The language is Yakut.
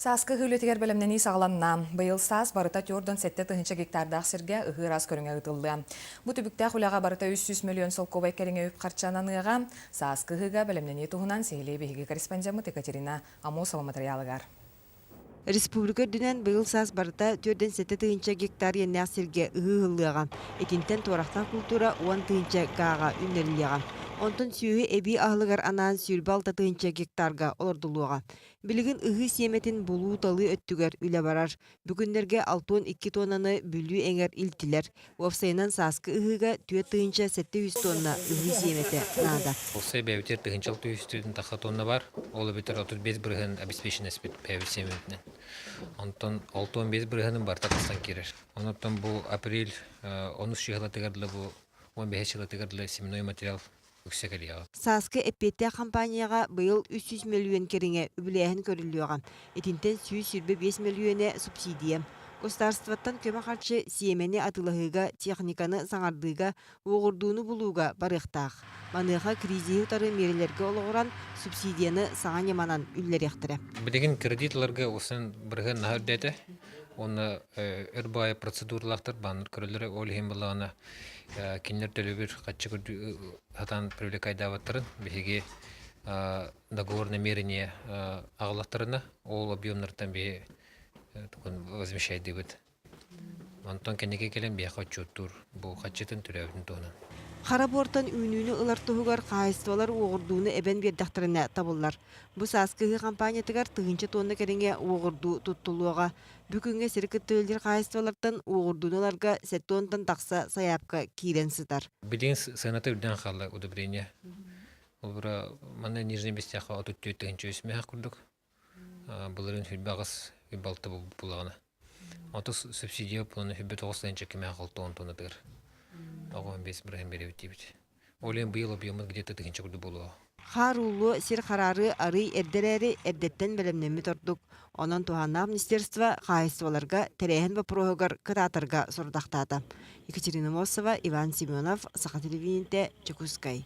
Сааскы ыһыы үлэтигэр бэлэмнэнии саҕаланна. Быйыл саас барыта 47 тыһыынча гектардаах сиргэ ыһыы араас көрүҥэ ыытыллыа. Бу түбүктээх үлэҕэ барыта 300 мөлүйүөн солкуобай кэриҥэ үп-харчы ананыаҕа. Сааскы ыһыыга бэлэмнэнии туһунан сиһилии биһиги корреспондеммыт Екатерина Амосова матырыйаалыгар. Республика үрдүнэн быйыл саас барыта 47 тыһыынча гектар иэннээх сиргэ ыһыы ыһыллыаҕа. Итинтэн туорахтаах култуура 10 тыһыынча гааҕа үүннэриллиэҕэ. Онтон сүөһү эбии аһылыгар анаан 26 тыһыынча гектарга олордуллуоҕа. Билигин ыһыы сиэмэтин булуу-талыы өттүгэр үлэ барар. Бүгүннэргэ 62 туоннаны Бүлүү эҥэр илтилэр. Уопсайынан сааскы ыһыыга 4700 тонна ыһыы сиэмэтэ наада. Уопсай бэйэбитигэр 1600 тахса тонна бар. Ол эбэтэр 35% обеспеченность бэйэбит сиэмэбитинэн. Онтон 65 бырыһыанын барыта тахсан киирэр. Онтон бу апрель онус чыһылатыгар дылы бу 15 чыһылатыгар дылы семенной материал үксэ кэлиэҕэ. Сааскы эппиэттээх хампаанньаҕа быйыл 300 мөлүйүөн кэриҥэ үбүлээһин көрүллүөҕэ. Итинтэн 125 мөлүйүөнэ субсидия. Государствоттан көмө харчы сиэмэни атыылаһыыга, техниканы саҥардыыга, уоҕурдууну булууга барыахтаах. Маныаха кризиһи утары миэрэлэргэ олоҕуран субсидияны саҥа ньыманан үллэриэхтэрэ. Билигин кредит ыларга улахан бырыһыан наһаа үрдээтэ. Уонна өр баайы процедуралаахтар бааннар көрөллөрө ол иһин былаана кинилэр төлөбүр хаччы сатаан привлекайдаабаттарын биһиги договор намерение аҕаллахтарына ол объемнартан биһи возмещайдыыбыт. Онтон кэнники кэлэн биһиэхэ отчуоттуур бу хаччытын төлөөбүтүн туһунан. Хара буортан үүнүүнү ылар туһугар хаһаайыстыбалар уоҕурдууну эбэн биэрдэхтэринэ табыллар. Бу сааскы ыһыы хампаанньатыгар 1000 тонна кэриҥэ уоҕурдуу туттуллуоҕа. Бу күҥҥэ сири кытта үлэлиир хаһаайыстыбалартан уоҕурдууну ыларга 70-тан тахса сайаапка киирэн сытар. Билигин сыаната үрдээн хаалла удобрение. Ол манна Нижний Бестяхха 34 тыһыынча үс курдук. Былырыын 28 балты булаҕына. Ото субсидия планы 29 тыһыынча кимээх 60 тоннатыгар. 95 бырыһыан биэрэбит диибит. Ол иһин быйыл объеммут где-то тыһыынча курдук буолуоҕа. Хаар ууллуо, сир хараары арыый эрдэ эрээри, эрдэттэн бэлэмнэммит ордук. Онон туһааннаах министерство хаһаайыстыбаларга тэрээһин боппуруоһугар кытаатарга сорудахтаата. Екатерина Мосова, Иван Семенов, Саха телевидениетэ, Дьокуускай.